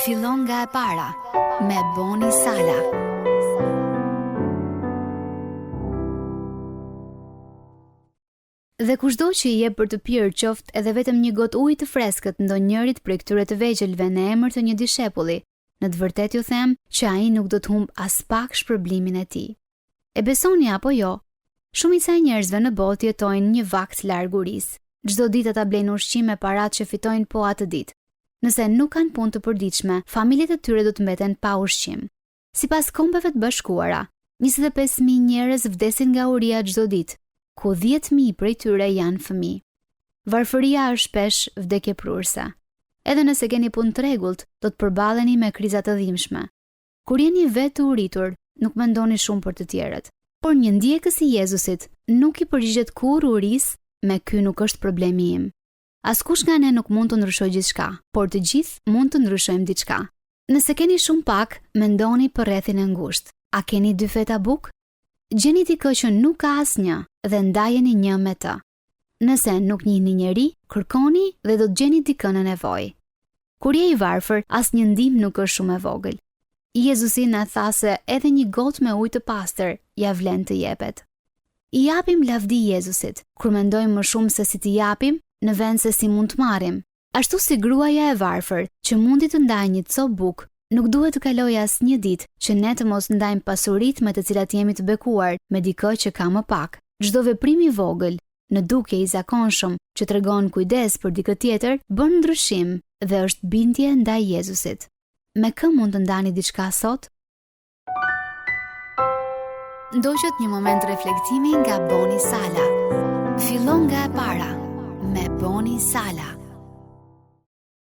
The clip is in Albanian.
Fillon nga e para me Boni Sala. Dhe kushdo që i jep për të pirë qoftë edhe vetëm një gotë ujë të freskët ndonjërit prej këtyre të vegjëlve në emër të një dishepulli, në të vërtetë ju them që ai nuk do të humbë aspak shpërblimin e tij. E besoni apo jo, shumica e njerëzve në botë jetojnë një vakt larg urisë. Çdo ditë ata blejnë ushqim me paratë që fitojnë po atë ditë. Nëse nuk kanë punë të përditshme, familjet e tyre do të mbeten pa ushqim. Sipas Kombeve të Bashkuara, 25.000 njerëz vdesin nga uria çdo ditë, ku 10.000 prej tyre janë fëmijë. Varfëria është shpesh vdekjeprurëse. Edhe nëse keni punë të rregullt, do të përballeni me kriza të dhimbshme. Kur jeni vetë të uritur, nuk mendoni shumë për të tjerët. Por një ndjekës i Jezusit nuk i përgjigjet kurrë urisë me ky nuk është problemi im. Askush nga ne nuk mund të ndryshojë gjithçka, por të gjithë mund të ndryshojmë diçka. Nëse keni shumë pak, mendoni për rrethin e ngushtë. A keni dy feta bukë? Gjeni dikë që nuk ka asnjë dhe ndajeni një me të. Nëse nuk njihni njeri, kërkoni dhe do të gjeni dikë në nevojë. Kur je i varfër, asnjë ndihmë nuk është shumë e vogël. Jezusi na tha se edhe një gotë me ujë të pastër ia vlen të jepet. I japim lavdi Jezusit, kur mendojmë më shumë se si të japim, në vend se si mund të marrim. Ashtu si gruaja e varfër që mundi të ndajë një copë bukë, nuk duhet të kalojë asnjë ditë që ne të mos ndajmë pasuritë me të cilat jemi të bekuar me dikë që ka më pak. Çdo veprim i vogël, në dukje i zakonshëm, që tregon kujdes për dikë tjetër, bën ndryshim dhe është bindje ndaj Jezusit. Me kë mund të ndani diçka sot? Ndoqët një moment reflektimi nga Boni Sala. Fillon nga e para me Boni Sala.